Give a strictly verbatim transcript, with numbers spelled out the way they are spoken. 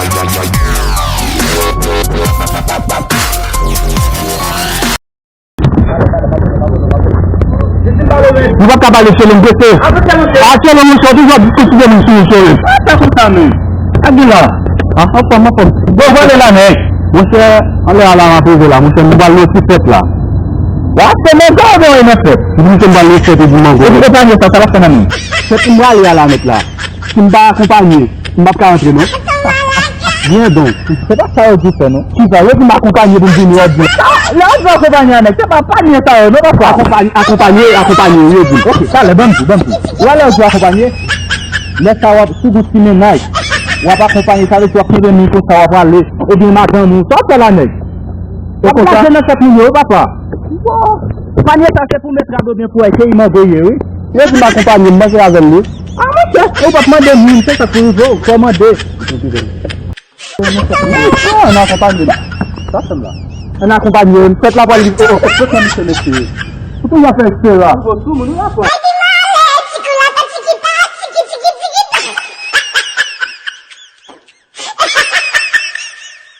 Nou p ap ka pale, Shelly, m prese. A, Shelly, monchè, w toujou ap diskite moun sou ou, Shelly. Sa konsa menm? Sa gen la? Anfòm, anfòm. Bon, vole la, nèg. Monchè, anlè a la, m ap rive la, monchè, m pral nan ti fèt la. W ap fè mango oubyen w nan fèt? Di m se m pral nan fèt, ou di mango. Epi konpanye sa, sa l ap fè nan men? Fèt m prale a la, nèg la. Si m pa akonpanye, m p ap ka antre, non. Byen donk. Se pa sa yo di fè, non. Kisa? Yo di m akonpanye pou m vini, yo di. Lè yo di akonpanye a nèg, se pa panye sa yo, non, papa. Akonpanye, akonpanye, akonpanye, yo di. Ok, talè, ban m di, ban m di. Ou wè lè yo di akonpanye, lè sa w ap, si w gon ti mennaj, w ap akonpanye, sa vle di w ap kenbe moun konsa, w ap ale, ebyen madanm ou, sa w ap fè la, nèg? W ap lage nan fèt moun yo, wi, papa. Bon, panye sa se pou met rad oubyen pou wè cheri mango ye, wi. Yo di m akonpanye, m panse avè l, wi. A, monchè, ou p ap mande moun, se sa k pou rive w, fò w mande. Monchè, ann akonpanye m. Sa fè m la. Ann akonpanye m. Fèt la pral rive. Kote misye mesye? Ou toujou ap fè eksperyans. Ou sou moun, ou ap fè.